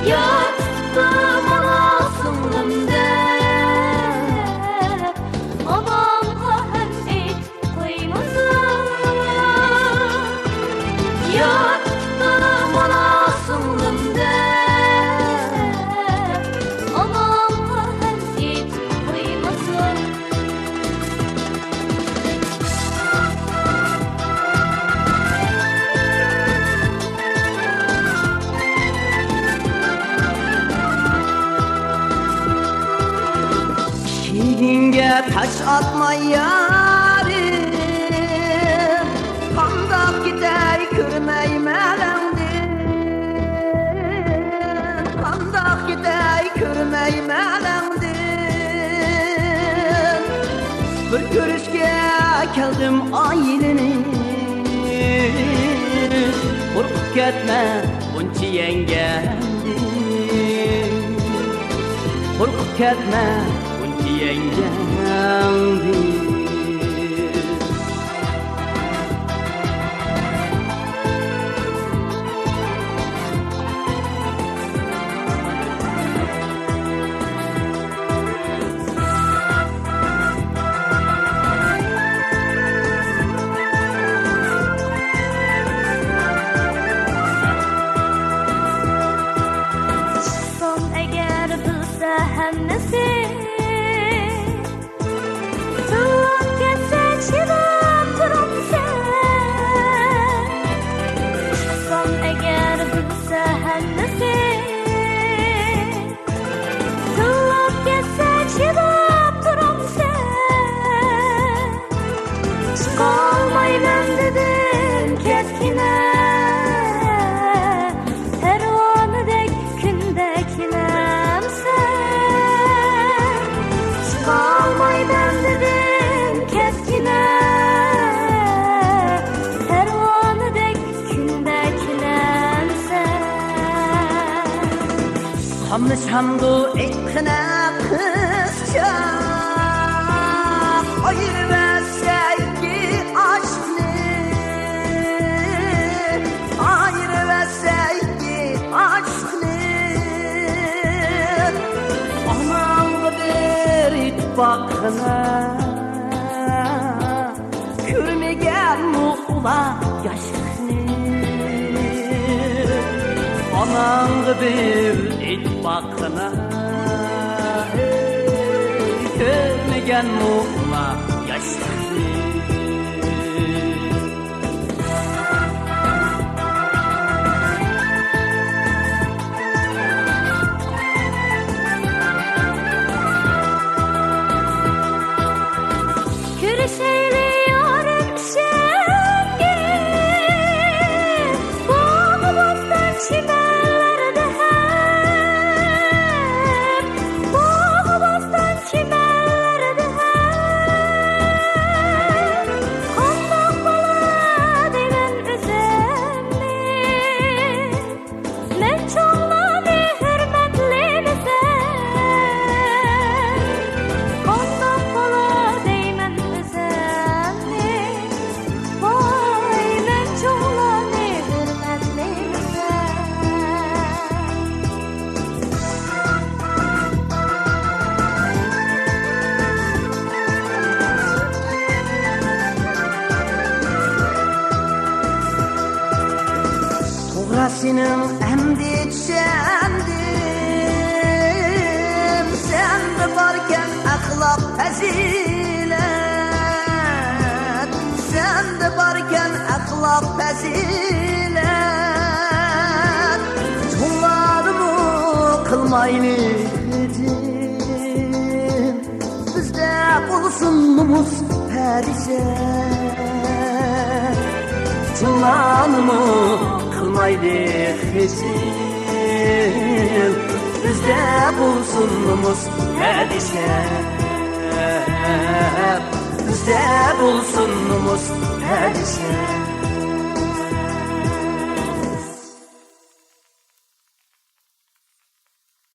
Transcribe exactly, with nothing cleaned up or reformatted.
ياتتى مانا سىڭلىم دەپ، ئانامغا ھەم ئېيتىپ قويمىسۇن. ياتتى مانا سىڭلىم دەپ، ئانامغا ھەم ئېيتىپ قويمىسۇن. كېيىنگە تاش ئاتماي يارىم، قانداق كېتەي كۆرمەي مەلەڭدىن، قانداق كېتەي كۆرمەي مەلەڭدىن. بىر كۆرۈشكە كەلدىم ئايلىنىپ، قورقۇپ كەتمە بۇنچە يەڭگەندىن، قورقۇپ كەتمە بۇنچە يەڭگەندىن. سان ئەگەر بىلسە ھەممىسى، تىللاپ كەتسە چىداپ تۇرامسەن؟ سان ئەگەر بىلسە ھەممىسى، تىللاپ كەتسە چىداپ تۇرامسەن؟ چىقالمايمەن دېدىم كەتكىنە، پەرۋانىدەك كۈندە كېلەمسەن؟ چىقالمايمەن دېدىم كەتكىنە، پەرۋانىدەك كۈندە كېلەمسەن؟ قاملىشامدۇ ئېيتقىنە قىزچاق، ئايرىۋەتسەيكى ئاشۇقنى، ئايرىۋەتسەيكى ئاشۇقنى. ئاناڭغا بېرىپ باققىنا، كۆرمىگەنمۇ ئۇلار ياشلىقنى. ئاناڭغا بىر ئېيتىپ باققىنا، كۆرمىگەنمۇ ئۇلار ياشلىقنى. كۆرۈشەيلى يارىم ئىشەنگىن، باغ بوستان چىمەنلەردە ھەم، باغ بوستان چىمەنلەردە ھەم. قانداق بالا دەيمەن ئۆزۈمنى، مەن چوڭلارنى ھۆرمەتلىمىسەم، قانداق بالا دەيمەن ئۆزۈمنى، ۋاي، مەن چوڭلارنى ھۆرمەتلىمىسەم. توغرا، سېنىڭ ئەمدى چۈشەندىم، سەندە باركەن ئەخلاق پەزىلەت، سەندە باركەن ئەخلاق پەزىلەت. چوڭلارمۇ قىلمايلى ھېجىم، بىزدە بولسۇن نومۇس پەرىشان. چوڭلارمۇ قىلمايلى ھېجىم، بىزدە بولسۇن نومۇس پەرىشان. بىزدە بولسۇن نومۇس پەرىشان.